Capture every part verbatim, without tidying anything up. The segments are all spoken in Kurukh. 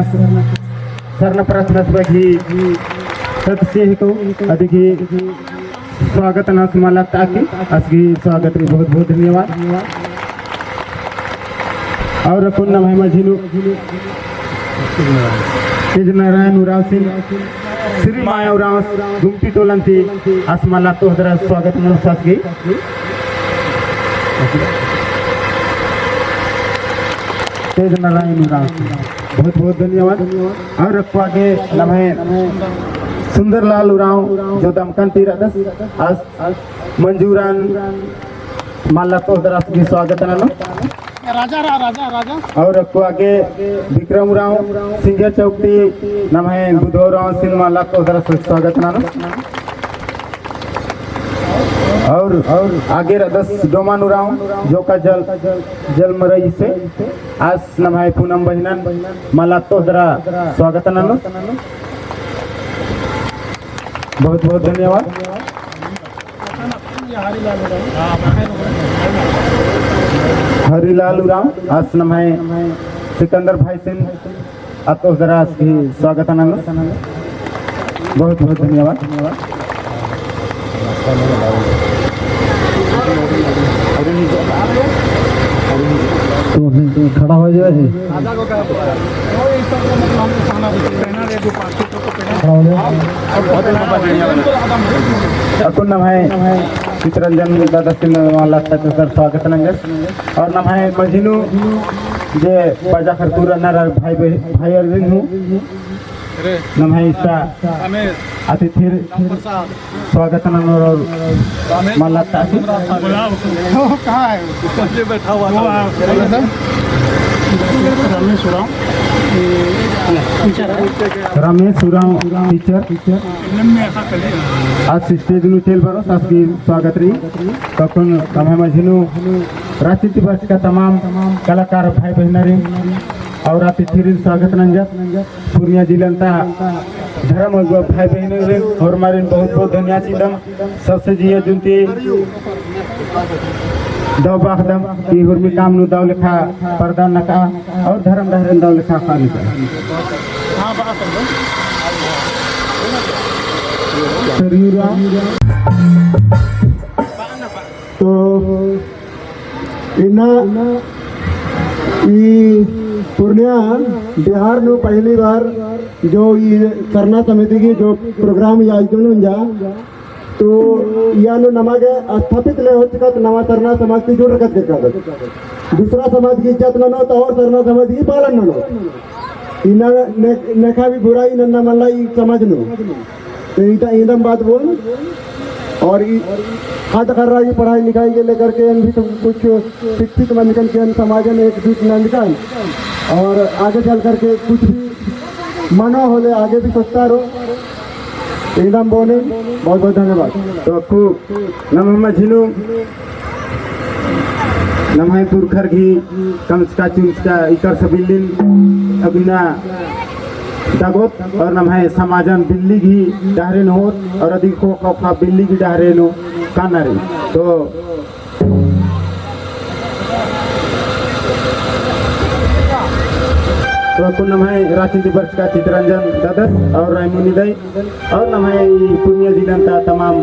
सरना प्रार्थना सभा गही सदस्य हेके अदिगही स्वागत ननोस मल्ला ता की, आस गही स्वागत रई, बहुत बहुत धन्यवाद। और अक्कुन नम्है मझी नू तेज नारायण उराँवसिन श्री माया उराँव गुमटी टोलन ती आस मल्ला तोहदरा स्वागत ननोस आस गही। तेज नारायण उराँव, बहुत बहुत धन्यवाद। और अक्कु आगे नम्है सुंदरलाल उराँव जो दमकन ती रअदस, आस मंजूरान मल्ला तोहदरा आस गही स्वागत ननोस। राजा रा, राजा, राजा। और अक्कु आगे विक्रम उराँव सिंघे चौक ती नम्है बुधो उराँवसिन मल्ला तोहदरा आस गही स्वागत ननोस। और, और आगे रअदस डोमन उराँव जो का जल, जलमरई से आस नम्है पूनम बहिनन मल्ला तोहदरा स्वागत ननोस। बहुत बहुत धन्यवाद। हरिलाल उराँव, आस नम्है सिकंदर भाईसिन आ तोहदरा आस गही स्वागत ननोस। बहुत बहुत धन्यवाद। तो खड़ा हो जाए। खड़ा हो जाए। अक्कुन नम्है चितरंजन दादासिन मल्ला तोहदरा स्वागत नंजस। और नम्है मझी नू जे बाजा खरकूर रअनर भाई, भाई अरविंद हूँ, नम्है इस्ता अतिथिर स्वागत ननोर और मल्ला ता की। वो कहाँ है? ऊपर से बैठा हुआ था। रमेश उराँव, teacher है। रमेश उराँव, teacher। आस stage नू चइल बरओस, आस गही स्वागत रई। तो अक्कुन नम्है मझी नू राजनीति बरचका तमाम कलाकार भाई बहिनरिन और अतिथिरिन स्वागत नंजस। पूर्णिया जिला ता धर्म अगुवा भाई बहिनरिन होरमारिन बहुत बहुत धन्यवाद चिअदम। सबसे जिया जुन्ती दव बाखदम कि हुरमी काम नू दव लेखा परदन नका और धर्म डहरेन दव लेखा अख़ा नका। तो इन्ना ई पूर्णिया बिहार नू पहली बार जो ई सरना समिति की जो program आयोजन हुआ, तो इया नू नमा गे स्थापित ले होचकत, नवा सरना समाज ती जुड़रकत केरकत। दूसरा समाज की इज्जत ननोत और सरना समाज की पालन ननोत। इन्ना ने-, नेखा भी बुराई नन्ना मल्ला ई समाज नू। तो इदा-, इदम बात बोल। और ई खाद खर्रा की पढ़ाई लिखाई के लेकर के एन भी तो कुछ शिक्षित मंजकन के एन समाजन एकजुट नंजकन और आगे चल करके कुछ भी मनो होले आगे भी सोचता रहो। एकदम बोले, बहुत बहुत धन्यवाद। तो अक्कु नम्है मझी नू नम्है पुरखर गही कमचका चुमचका इकर सबिल्लिन अबिना दगोत और नम्है समाजन बिल्ली गही डहरेन होत और अदिगो ख़ोख़ा बिल्ली गही डहरेन काना रई। तो तो अक्कुन नम्है राजनीति बरचका चितरंजन दादस और रायमुनी दाई और नम्है ई पूर्णिया जिला ता तमाम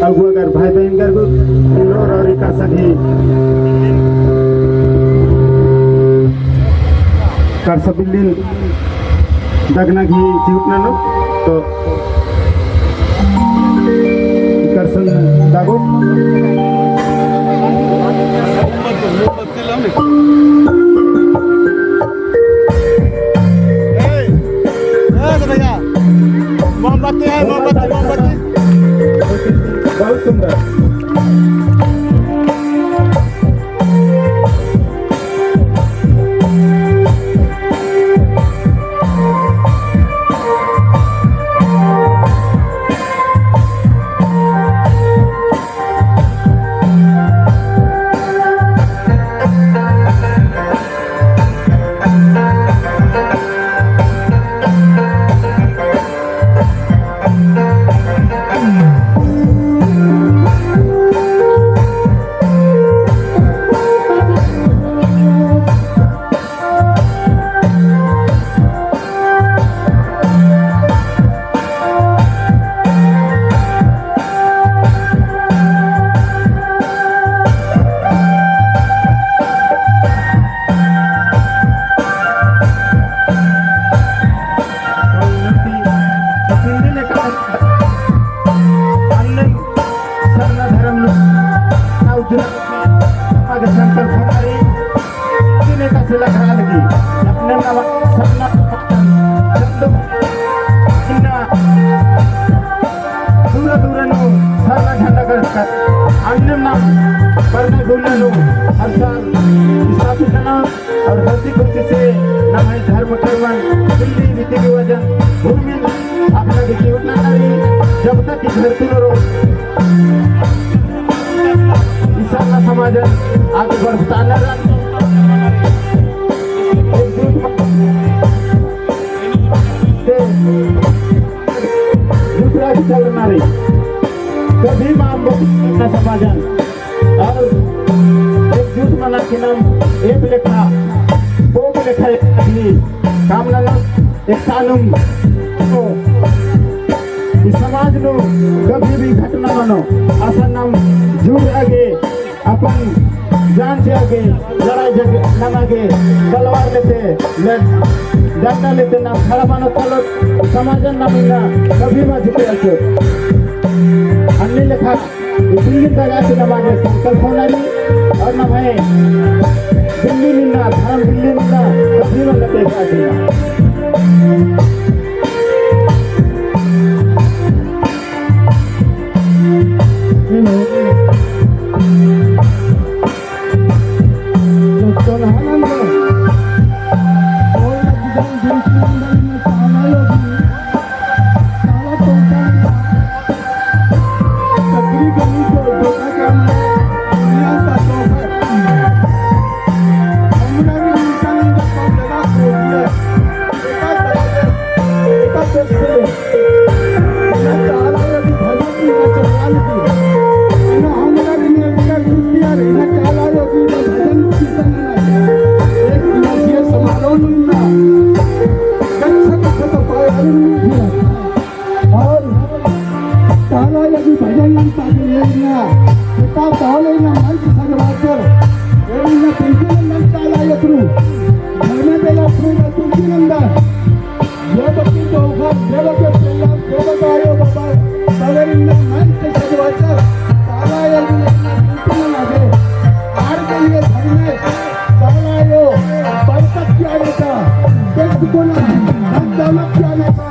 अगुवागर भाई बहिनगर गही और, और इकर सभी कर सबिल्लिन दगना गही चिहुट ननोत। तो इकर सन दगो। ए, ए, भैया, मोमबत्ती है, मोमबत्ती, मोमबत्ती। बहुत सुंदर। नू सरना झंडा गड़कर अन्नेम नाम परना गुल्ला नू हर साल स्थापित नना और हल्दी खुशी से नम्है धर्म कर्मन, बिल्ली रीति रिवाजन, उर्मिन अपना गे केवट नना रई, जब तक कि धरती नू रओ, ई सरना समाजन आगे बढ़ता नना रई। एकजुट ते दूसरा की चल रहा रही। कभी माम बना समाजन और एकजुट मना के नाम एक लेखा, दो लेखा एक आदमी काम नना एक कानून तो ई समाज नू कभी भी घटना मनो असन नाम जुड़ आगे अपन जान चिआ गे, लड़ाई झगड़ा नना गे, तलवार लेते, ले-, डंडा लेते नाम खड़ा मनो तलो समाजन नाम इन्ना कभी मल झुके अचो। अन्ने लेखा ई बिल्ली दगा से नमा गे संकल्प होना रई और नम्है बिल्ली निन्ना, धर्म बिल्ली निन्ना कभी मल लेते जाके और काला यदि भजन नंता के लेना, किताब ताले ना मंच सजवाकर, एड़ी ना पिंकी नंदन काला यत्रु, घर में बेला अपने तुलसी नंदन, ये बच्ची तो उखा, ये बच्ची पेला, ये बच्ची आयो बाबा, सवेरी ना मंच सजवाकर, काला यदि लेना पिंकी नंदन आगे, आर के लिए घर में, काला यो, बरकत क्या लेता, बेच को ना, धन दौलत क्या लेता,